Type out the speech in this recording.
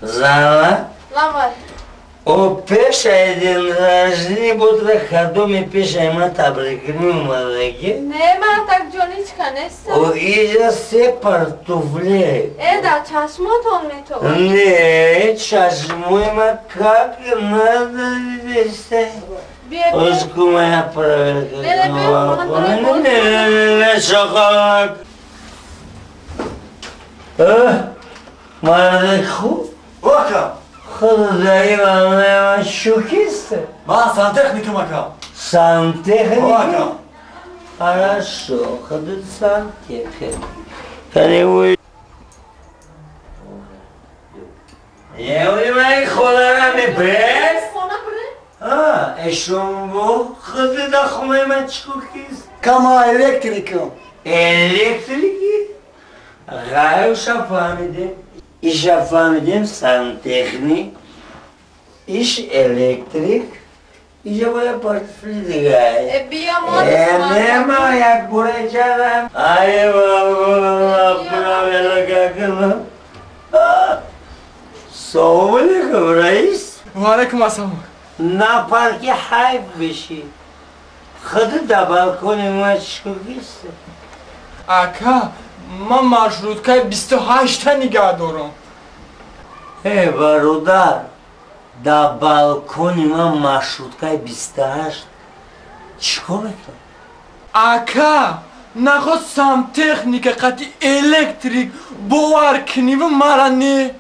Зана? Лавай. О пешаи день рождения бутра кадоми пешаи ма табрикни омадаги? Не, ман так ҷоничка нестам. О иҷа се портуфле. Э, дар чашмотон метобад. Не, чашмои ма как надо дидесте. Озку моя проверка. Не, не, не, не, не, шоколад. Мардак хуб? Ока. Худои ман шукист. Ман сантехникам, ака. Сантехник? Ока. Хорошо, худ сантехник. Кани Еуи хонара мебрес? Хона бре? А, эшонбо худ да хонаи ман чикор кист? Кама электрикам. Электрики? Ғайрша фаҳмидем. Иша фаҳмидем сантехник, иш электрик, иша боя портфели дигай. Э, бия мо. Э, нема як бура чарам. Ай, бабо, правила какна. Салом алейкум, раис. Ва алейкум ассалом. На парке хайф биши. Худ да балкони ма чико кист? Ака, ман маршруткаи 28-та нигаҳ дорам. Э, бародар, дар балкони ман маршруткаи 28 чӣ кор мекунад? Ака, нахост сантехника қати электрик бовар куниву мара не.